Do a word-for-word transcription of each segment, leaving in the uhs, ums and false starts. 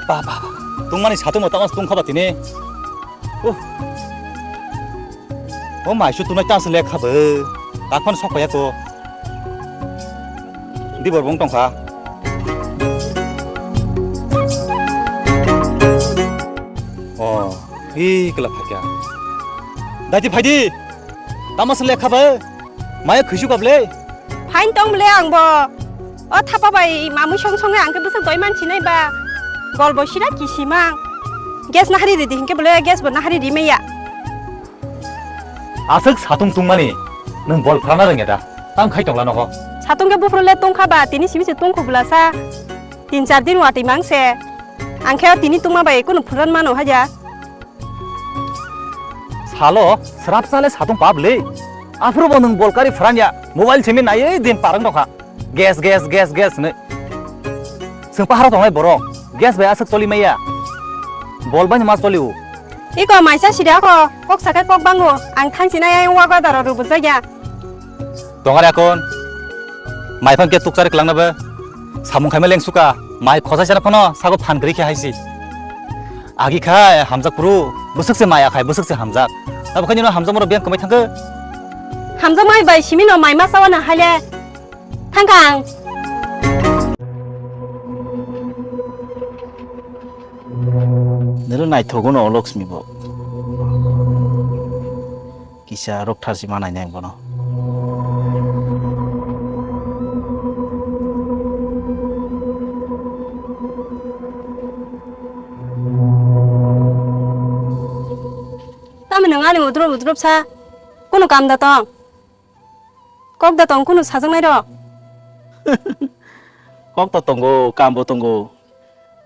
Ba, ba, ba. Tungmani satung bo tamo tungkha ba tini. Oh. O mai su tunai tang se lekha bo. Takpan sok paya ko. Di bor bong tongkha. Oh, i kela phakya. Dati phaidi. Tamo se lekha bo. Maya khuisu kable. Phain tong ble ang bo. O thapa bai mamui song song ang ke bwswk doi man sinai ba. Gol bo sira kisimang. Gas na hari ridi hinke bole gas bo na hari rimaya. Aswk satung tungmani nwng bol phrana rwngya da? Tang khai tongla noho. Satung ke buphuru le tungkha ba tini simi se tungkhu bwlasa. Tin char din watwi mang se. Ang khe o tini tungma bai kunu phuran mano haja. Salo, srap sale satung pap le. Aphuru bo nwng bol kari phranya, mobile simi naiwi din parang nokha. Gas, gas, gas, gas hwnwi. Chwng paharo tongnai borok, gas bai aswk choli maya. Bol bai ma choli o. Iko maisa sida ko, kok sakai kok bango, ang thansi nai ayang wago daro rubujakya. Tongari akon, mai phang ke tukchari klangna ba, samung khaima leng suka, mai khosai sana phano sago phan gri khe haisi. Agi khai hamjak puru, bwswk se maya khai, bwswk se hamjak. Abo khai nino hamjak moro biyang kwmai thangkhe. Hamjak mai bai simi no mai ma sawa na haile. Thangkang. Nero naithogo no Lakshmi bo. Kisa rok tharsi manai nai bono. Tamo nwng ani udrob udrob sa? Kunu kam da tong? Kok da tong kunu sajaknai rok? Kok to tongo, kam bo tongo.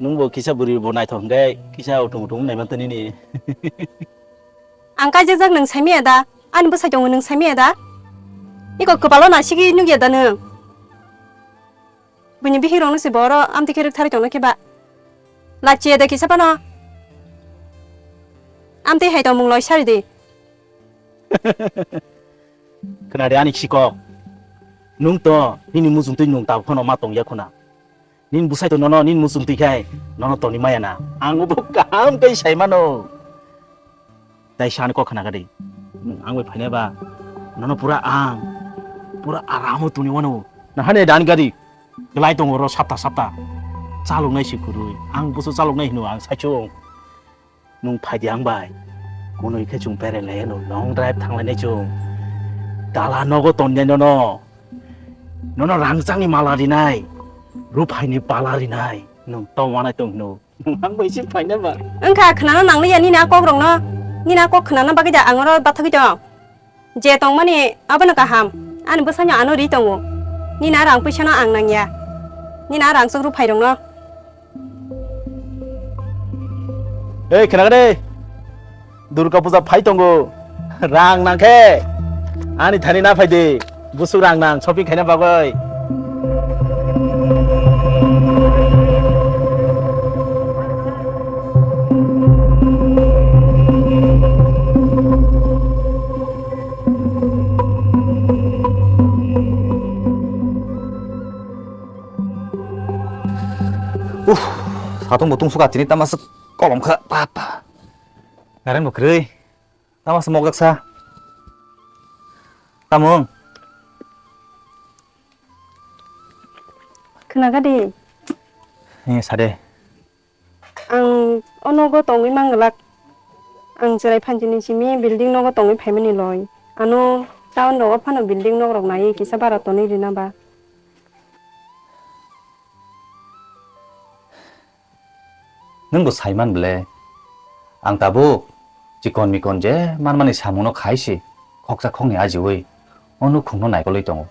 Nwng bo kisa bwrwi bo naithok hwnkhe kisa uthum uthum wng naiman tani ni. Ang kaijak jak nwng saimaya da? Ani bwsai tongo nwng saimaya da? Iko kwpalo nasigwi nukya da nwng? Buini bihik rokno se boro amtwi khe rwktharwi tongno khe ba. Lachiya da kisa phano. Amtwi hai tongmung loi sari di. Khna de ani sikok. Nwng to nini muchung twi nwng tabuk phano ma tong ya khuna. Nini bwsai to nono nini muchung twi khai nono toni maya na. Ang bo kaham khe sai mano. Tai sani kok khna gadi. Nwng ang bai phainai ba nono pura ang pura aramo tuni wano. Na hane dan gadi. Glai tongo ro sapta sapta. Chalok nai si kwrwi. Ang busu chalok nai hino ang saichung. Nwng phai di ang bai. Kunui khe chwng bere lai no long drive thang lai nai chwng. Dala nogo ton nai nono. Nono rangchak ni mala rinai. Ruphai ni pala rinai. Nwng to wanai tong hino. Ang bai se phaina ba. Wngkha khwnano nangliya nini a kokrokno, nini a kok khwnana bagwi da ang oro bathagwi tong. Je tongmani abono kaham, ani bwsano ano ri tongo. Nini a rang puisano ang nangya. Nini a rang chukru phairokno. Ei khwnakha de. Durga puja phai tongo. Rang nang khe ani thani na phai di. Busuk rang nang shopping khaina bagwi. Uff, satung bo tungsukha tini tama swk kolom kha, papa. Current bo kwrwi. Tamo se mokjak sa. Tamo wng? Khwna kha di. He, sa de. Ang o nogo tongwi manglak. Ang chwrai phanchini simi building nogo tongwi phaimani loi. Ano town rogo phano building nok rok naiwi kisa bara tonwi rina ba. Nwng bo saiman ble, ang tabuk chikon mikon je manmani samungno khai se khoksa khoknwi ajiui o nukhungno naikolwi tongo.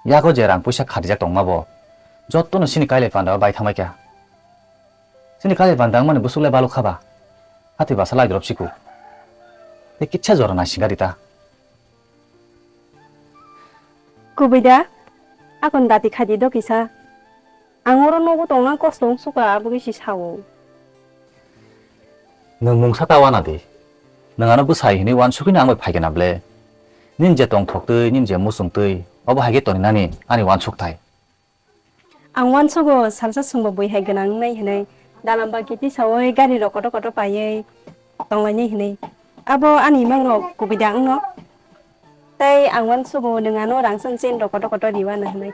Yago je rang puisa khatijak tongma bo, jottono chini kailai panda bai thangbai kha. Chini kailai panda wngmani bwswk lai baluk kha ba, hati basa lai drop siku. Tei kitsa jora naisingari ta. Kubui da, akon dati khaidi do kisa. Ang oro nogo tongna kosto wng suka, abo khe si sao. Nwng mungsa ta wana di. Nwng ano bwsai hinwi uansugwino ang bai phai khe na ble. Nini je tongthok twi, nini je muchung twi, obo hai khe toni nani ani uansuk thai. Ang uansugo salsa sumbo bui hai gwnang wngnai hwnwi, dalamba kiti saui gari rok kotor kotor paiwi tonglainai hwnwi. Abo ani imang rok kubui da wngno? Tei ang uansugo nwng ano rang song chen rok kotor kotor riwa na hwnwi.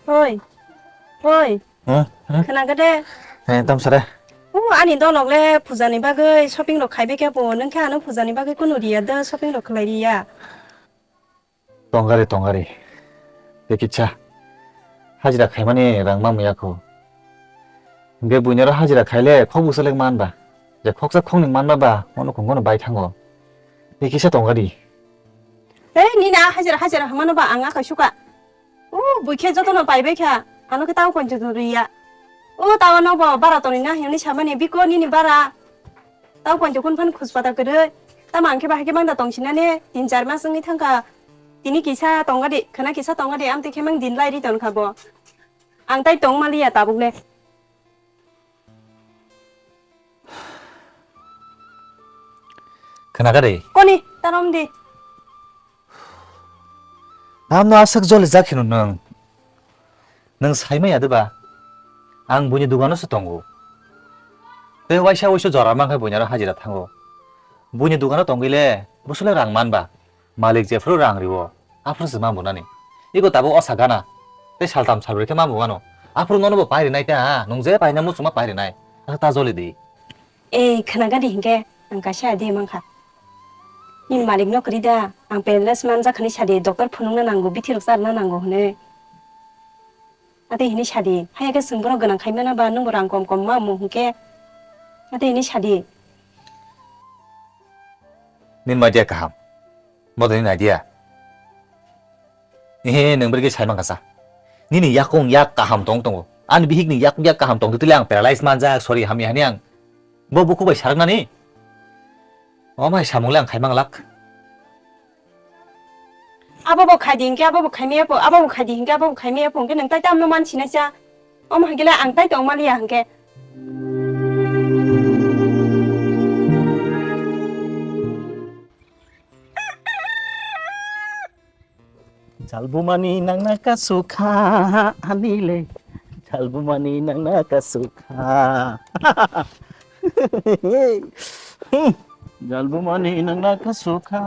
Oi, oi. Huh? Huh? Khna khe de. Eh, tam sare. O, ani dolok le puja ni bagwi shopping rok khaibai khe bo, nwng khe ano puja ni bagwi kunu riya da, shopping rok khlai riya. Tongari, tongari. Tei kisa hajira khaimani rang ma muya kho. Hingke buini oro hajira khaile khok bwswk le man ba. Je khoksa khoknwi man ba ba, ono khungno bai thango. Tei kisa tongari. Tei nini a hajira, hajira hwnmano ba ang a kaisuka. O, bui khe jotono paibai kha. Ano khe tao poncho riya. O, tao no bo bara tonwi na hwnwi samani biko nini bara. Tao poncho kun phan khuspata kwrwi. Tamo ang khe bahai khe mangda tongsinani tin char mas wngwi thangkha. Tini kisa tongadi, khwna kisa tongadi, amtwi khe mang din lai ri tongkha bo. Ang tai tong maliya tabuk le. Khwna kha de? Koni, ta romdi. Tamno aswk jolijak hino nwng? Nwng saimaya de ba? Ang buini dugano se tongo. Tei waisa waisa jora mankha buini aro hajira thango. Buini dugano tongwi le bwswk le rang man ba? Malik jephru rang rio, aphuru se mambo nani. Iko tabuk osa gana. Tei saltam salbrwi khe mambo gano. Aphuru nono bo pairi nai ta, nwng je paina muchungma pairi nai. Asa ta joli di. Ei, khwna gadi hinkhe ang kaisa idea mankha. Nini malik no kwrwi da, ang paralysis manjak hwnwi sadi, doctor phunukna nango, bithi rok charwna nango hwnwi. Atwi hwnwi sadi, haya khe chwng borok gwnang khai mano ba, nwng bo rang kom kom ma omo hinkhe. Atwi hwnwi sadi. Nini idea kaham. Modo nini idea. Ehe, nwng bwrwi khe sai mankha sa. Nini yakung yak kaham tong tongo. Ani bihik ni yakung yak kaham tong twi le ang paralyze manjak, sorry hamya hani ang. Bo bukhuk bai saraknani. Omo hai samung le ang khai manglak. Abo bo khai di hinkhe, abo bo khai maya po, abo bo khai di hinkhe, abo bo khai maya po, hinkhe nwng tai tamno man sinai cha. Omo hinkhe le ang tai tong maliya hinkhe. Jalbumani nangna kasukha, ani le. Jalbumani nangna kasukha. Jalbumani nangna kasukha.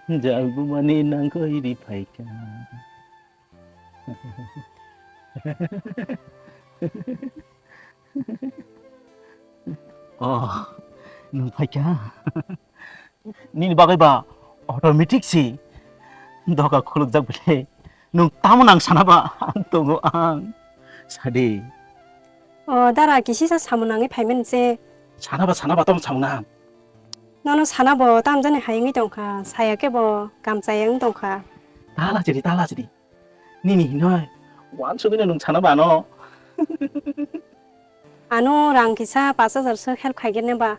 Jalbumani nangkoi ri phaikha. Oh, nwng phaikha? Nini bagwi ba automatic si doga khulukjak bile. Nwng tamo nang sana ba ang tongo ang. Sadi. O dara, kisisa samung nangwi phaimani se. Sana ba, sana ba, tamo samung nang. Nono sana bo tamjani hai wngwi tongkha, saya khe bo kamchaya wng tongkha. Tala chiri, tala chiri. Nini hinoi, wansugwino nwng sana ba ano. Ano rang kisa pash hajar swk help khaigene ba.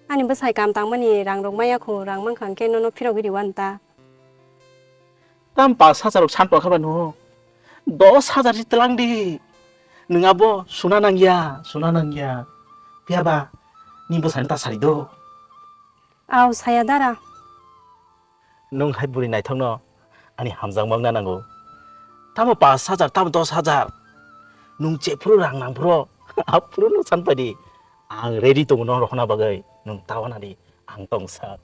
Ani bwsai kam tangmani rang rok maya khu, rang mankha hwnkhe nono phirogwi riwan ta. Tam pash hajar rok san tongkha ba no? Dos hajar si tlang di. Nwng abo suna nangya, suna nangya. Phiya ba, ni bwsano ta sari do. Aw, saya dara. Nwng hai bwrwi naithokno ani hamjakma wngna nango. Tamo pash hajar, tamo dos hajar. Nwng jephuru rang nangphuru, aphuru nwng san pai di. Ang ready tongo no rohorna bagwi. Nwng ta wana di, ang tong sak.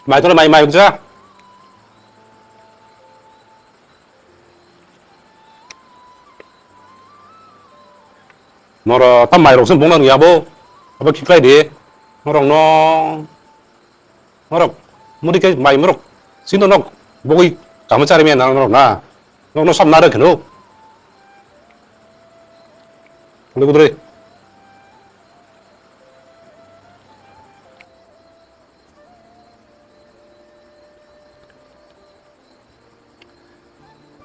Mai tole mai, mai ja. Noro tam mai rok se bongna nungya bo. Abo khiklai di. Norok no, norok muri ke mai morok sino nok bogoi kamo chari me na norok na. Nok no sam na rek no. Kuli kudre.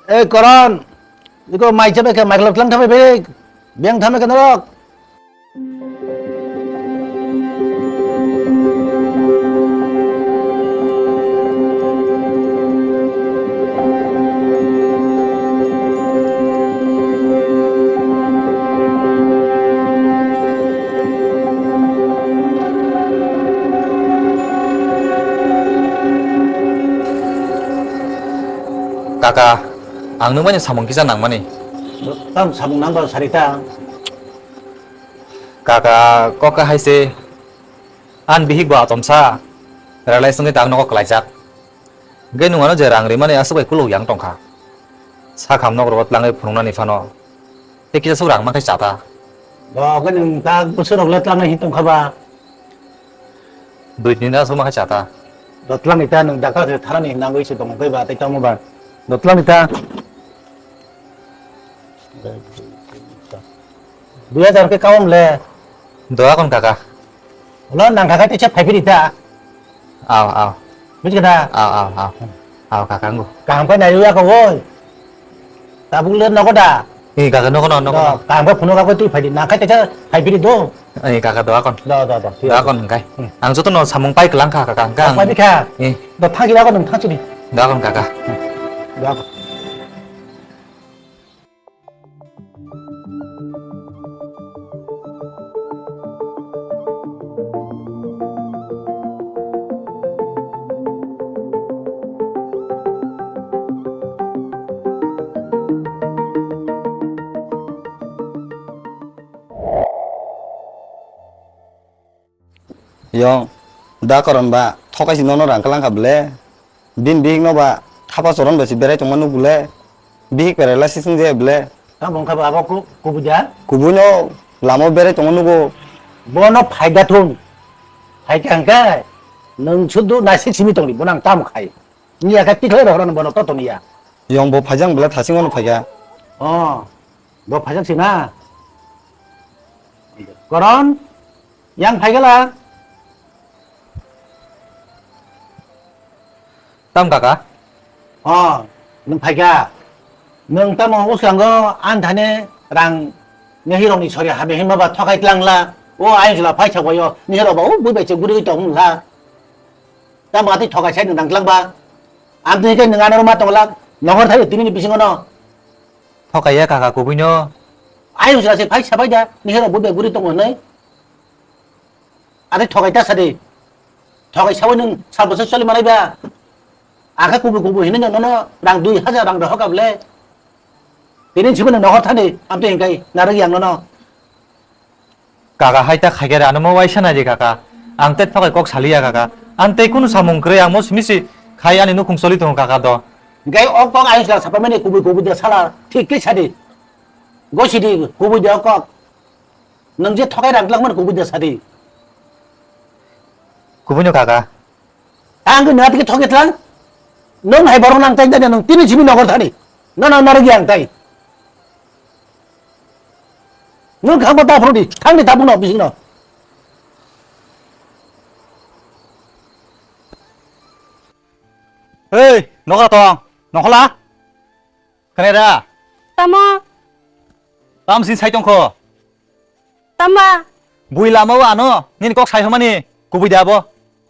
Ei Koron, iko mai chabai khe mai khlok tlang thabai bai, beng thamai khe norok. Kaka, ang nwng bai samung kisa nangmani. Tam samung nangba sari ta. Kaka, kok hai se, an bihik bo atomsa, ralai songwi tak nogo kwlaijak. Hwnkhe nwng ano je rang rimani aswk bai kuluk yang tongkha. Sakham nok rogo tlangwi phunuknani phano. Tei kisa swk rang mankhe chata. Bo khe nwng ta bwswk rok le tlangwi hin tongkha ba. Dui tin da swk mankhe chata. Do tlangwi ta nwng dakha se tharani nangwi se tongkha ba tei tamo ba. Do tlangwi ta. Dui hajar khe kaom le. Doa kon kaka. Lo nang kaka teisa phai phiri ta. Aw, aw. Buji kena? Aw, aw, aw. Aw, kaka ngo. Kaham khe nai ya ko woi. Tabuk le nogo da. Ni kaka nogo no, nogo no. Kaham khe phuno kaka twi phai di. Nang kha teisa phai phiri do. Ni kaka doa kon. Do, do, do. Doa kon kai. Hmm. Ang joto no samung pai klang kha kaka. Ang pai kha. Ni. Do thagi ya ko nang thang chini. Doa kon kaka. Doa kon. Yong, da koron ba, thokai si nono rang kalang kha ble. Bini bihik no ba, thapa choron bai si berai tongma nuk ble. Bihik berai la sising je ble. Tamo wngkha ba abo ku-, kubui da? Kubui no lama o berai tongma nugo. Bono phaida thung. Phaikha hwnkhe, nwng sudu naisik simi tongdi, bono ang tamo khai. Niya khe tikhlai rohorano bono to toniya. Yong bo phaijak ble thasing ono phaikha. Oh, bo phaijak si na? Koron? Yang phaikhala? Tam kaka? Oh, nwng phaikha. Nwng tamo uskango anthane rang nehirokni sori habe hinma ba thokai tlangla. O ayung chwla phai sabayo nehirok ba o bui bai se guri tong la. Tamo atwi thokai sai nwng nang tlangba. Amtwi khe nwng ano ma tongla nohor thaio tinini bisingo no. Thokai ya kaka kubui no. Ayung chwla se phai sabai da nehirok bui bai guri tongo hinwi. Ate thokai ta sadi. Thokai sawi nwng sal bwswk choli manai ba. Akhe kubui kubui hinwi nwng nono rang dui hajar rang rohor kha ble. Tini simi nwng nohor thani amtwi hinkai narwk yang nono. Kaka hai ta khaikhe rano mo waisa nai di kaka. Ang te thokai kok saliya kaka. Ang tei kunu samung kwrwi ang mo simi si khai ani nukhung choli tongo kaka do. Hinkai o kok ayung sal sapai mani kubui kubui de sala thik khe sadi. Gosidi kubui de o kok. Nwng je thokai rang tlangmani kubui de sadi. Kubui no kaka. Ang khe nang thokhe thokhe tlang. Nwng hai borok nang tai nang tini simi nogor thani. Nang nang narwk yang tai. Nwng khangbo ta phuru di. Thang di tabuk no bising no. Hei, nokra tong. Nokhola. Khnai da? Tamo? Tam sin sai tongkho. Tamba? Bui lama o ano, nini kok sai hwnmani, kubui da bo.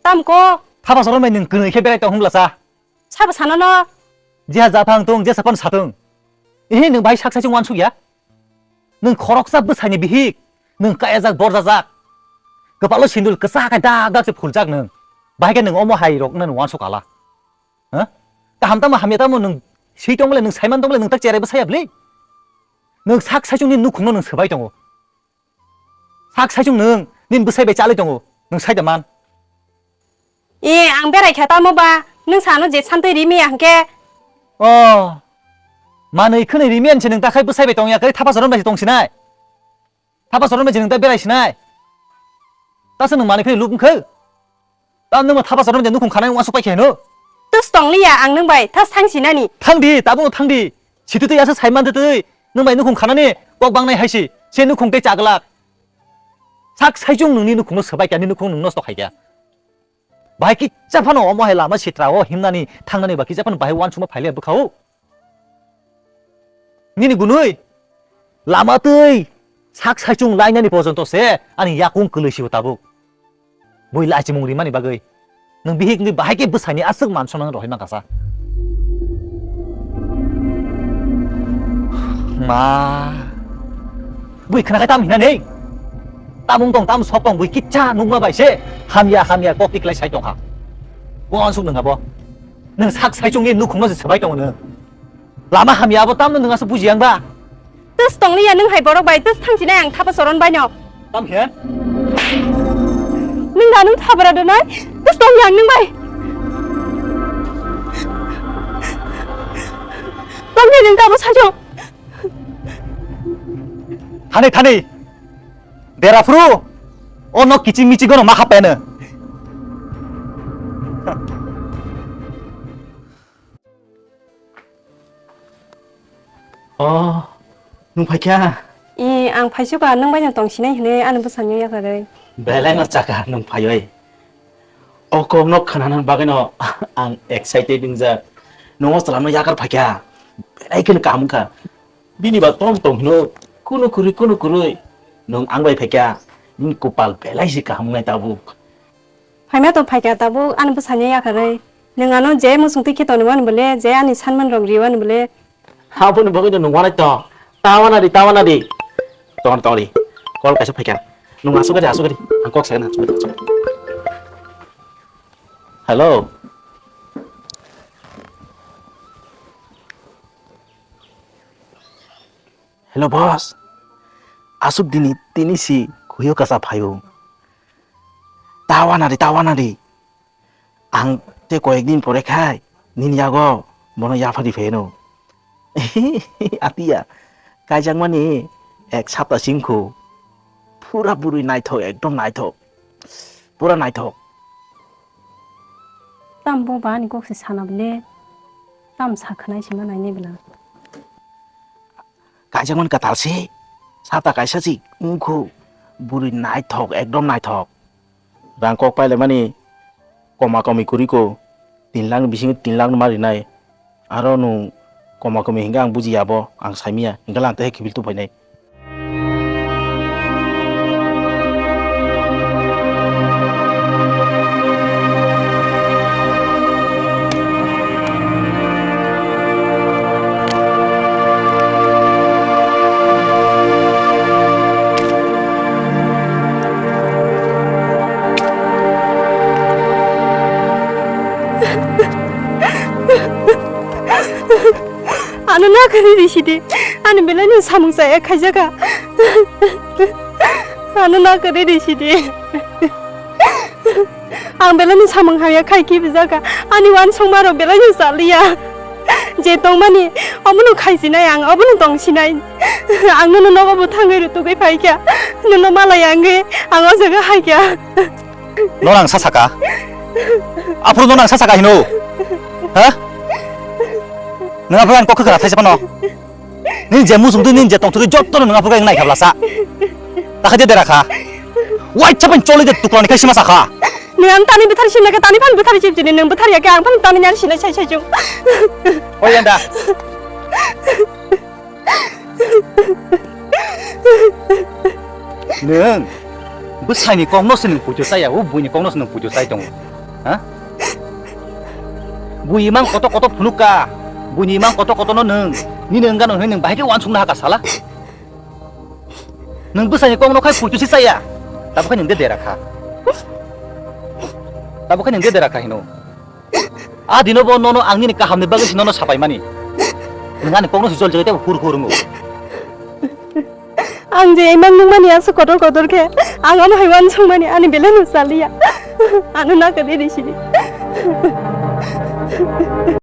Tam kok? Thapa sorom bai nwng kwnwi khe berai tong hwnbla sa. Sabo sana no? Jiha japhang tong, jesa pan satung. Ehe nwng bai sak sai chung wansuk ya. Nwng khoroksa bwsaini bihik, nwng kayajak borjajak. Kwpalo sindul kwsa khai dak dak se phuljak nwng. Bahai khe nwng omo hai rok nwng wansuk ala. Ha? Kaham tamo hamya tamo nwng swi tong bole, nwng saiman tong bole, nwng tak cherai bwsaya bwle? Nwng sak saichung ni nukhung no nwng swbai tongo. Sak saichung nwng nini bwsai bai chalwi tongo, nwng sai da man. E, ang berai kha tamo ba, nwng sano je santwi ri maya hwnkhe. O, manwi khwnwi ri maya se nwng ta khai bwsai bai tong ya, kwrwi thapa sorom bai se tong sinai. Thapa sorom bai se nwng ta berai sinai. Ta se nwng manwi khwnwi luk wngkhe. Ta nwng ma thapa sorom bai se nukhung khanai wansuk pai khe heno. Tus tong liya ang nwng bai, ta sang sinani. Thang di, tabuk thang di. Situ tei asa saiman tei nwng bai nukhung khanani kok bangnai hai si. Se nukhung tei chaglak. Sak saichung nwngni nukhungno swbai kya, ni nukhung nwng nosto khai kya. Bahai kisa phano omo hai lama sitra o himnani thangnani ba kisa phano bahai wansukma phaile bwkha o. Nini gunui lama tei sak saichung lainani porjonto se ani yakung kwlwi sio tabuk. Bui lachimung rimani bagwi nwng bihik wngwi bahai khe bwsaini aswk man songna rohima kasa. Ma. Bui khna khai tam hina nei. Tamung tong tam sok tong bui kicha nukma bai se. Hamya hamya kok tiklai sai tongkha. Bo ansuk nwng abo. Nwng sak saichungni nukhungno se swbai tongo nwng. Lama hamya abo tamno nwng aswk buji yang ba? Tus tongli ya nwng hai borok bai, tus thangsinai ang thapa soron bai no. Tam khe? Nwng da nwng thapra donai, tus tong yang nwng bai. Tongni nwng tabo sajong. Thani, thani. Dera phuru. O nok kiching miching gono ma khapeno. Oh, nwng phaikha? I, ang phaisu ba, nwng bai no tong sinai hwnwi ani bwsano yakarwi. Belai no chaka nwng phaiwi. O kokno khwnana bagwi no ang excited wngjak. Nwng o chwla no yakar phaikha. Belai kheno kaham wngkha. Bini ba tom tong hino, kunu kwrwi, kunu kwrwi. Nwng ang bai phaikha, nini kupal belai se kaham wngnai tabuk. Phaima tong phaikha tabuk, ani bwsani yakarwi. Nwng ano je muchung twi khe tonwi mani bole, je ani sanman rok riwi mani bole. Aboni bagwi no nwng wanai to. Tawana di, tawana di. Ton tori. Call kaisa phaikha. Nwng asugadi, asugadi. Ang kok sagana, asugadi, asugadi. Hello. Hello, boss. Aswk dini tini si khuyo kasa phaio. Tawana di, tawana di. Ang te koyek din pore khai nini yago bono yaphari pheno. Atiya, kaijakmani ek sapta singkho. Pura bwrwi naithok, ekdom naithok. Pura naithok. Tam bo ba ani kok se sana bole. Tam sa khwnai sima nainai bwla. Kaijakmani kwtal se. Sapta kaisa si wngkho. Bwrwi naithok, ekdom naithok. Rang kok pailaimani koma komi kwrwi ko. Tin lakh ni bisingo tin lakh no ma rinai. Aro nwng koma komi hingke ang bujiya bo, ang saimiya, hingke lang tei kiphil tubuphainai. Ano nakarwi risidi. Ani belai no samung chaya khaijaka. Ano nakarwi risidi. Ang belai no samung hamya khai kibijaka. Ani wansukma rok belai no chaliya. Je tongmani omono khaisinai ang, obono tongsinai. Ang nono nogo bo thangwi rutugwi phaikha. Nono malai angwi ang o jaga haikha. Nono ang sa saka? Aphuru nono ang sa saka hino? Ha? Nwng aphuru ang kok khwra thaisa phano? Nini je muchung twi, nini je tongthok twi, jotto no nwng aphuru ang naikha bwlasa. Takha de dera kha. Waisa pen choli de tukla ni khai sima sakha. Nwng ang tani bwthar sinai khe tani phan bwthar chip chini, nwng bwthar ya khe ang phan tani nyar sinai sai sai chung. Oi yanda. Nwng bwsai ni kok no se nwng pujo chaya, o bui ni kok no se nwng pujo chai tongo. Ha? Bui imang koto koto phunuk ka. Bui ni imang koto koto no nwng. Nini wngano hwnwi nwng bahai khe wansuk na ha ka sala. Nwng bwsai ni kok no khai pujo si chaya. Tabo khai nwng de dera kha. Tabo khai nwng de dera kha hino. A dino bo nono ang nini kahamni bagwi se nono sapaimani. Nwng ani kokno se jol jagwi tei hur hur wngo. Ang je imang nungmani aswk kotor kotor khe, ang omo hai wansukmani ani belai no chaliya. Ano nakarwi risidi.